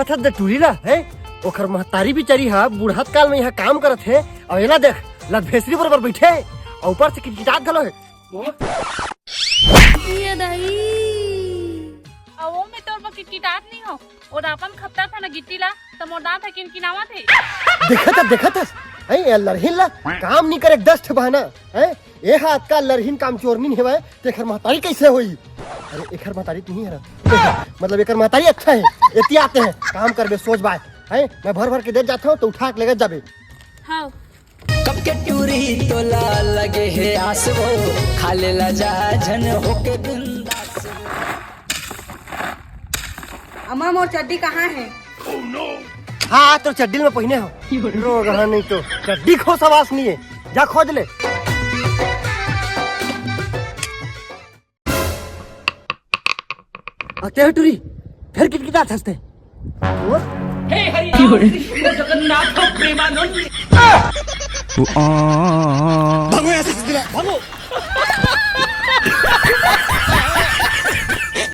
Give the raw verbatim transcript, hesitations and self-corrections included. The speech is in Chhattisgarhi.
थस दे टूरी ला, हैं? ओखर महतारी बिचारी ह बूढ़त काल में इहाँ काम करत हे, अउ एला देख, लत भेसरी बरोबर बइठे हे, अउ ऊपर से किटकिटात घलो हे। ये दाई। अ, वो मैं तोर बर किटकिटात नइ हों। अउ अपन खपता था ना गिट्टी ला, त मोर दांत ह किनकिनावत हे। देखत हस, देखत हस, हैं, ए लरहिन ला काम नइ करे के दस ठे बहाना, हैं? ए हा अतका लरहिन कामचोरनी नइ हवय, त एखर महतारी कइसे होही? अरे, एखर महतारी तो नइ हरय। मतलब, एकर महतारी अच्छा हे, एती आते हे, काम करबे, सोच बाय, हैं? मैं भर भर के देत जात हौं, त उठा के लेगत जाबे। हाँ। कब के टूरी तोला लगे हे आस वो, खा ले ला जा झन होके बिंदास वो। अम्मा, मोर चड्डी कहाँ हे? हाँ, तोर चड्डी ल मैं पहिने हौं। रोगहा नहीं तो चड्डी खोसवास नइ हे, जा खोज ले। अ ते टूरी, फेर किटकिटात हस ते। हे हरि राम कृष्ण जगन्नाथ प्रेमानंद। भागो यहाँ से, भागो।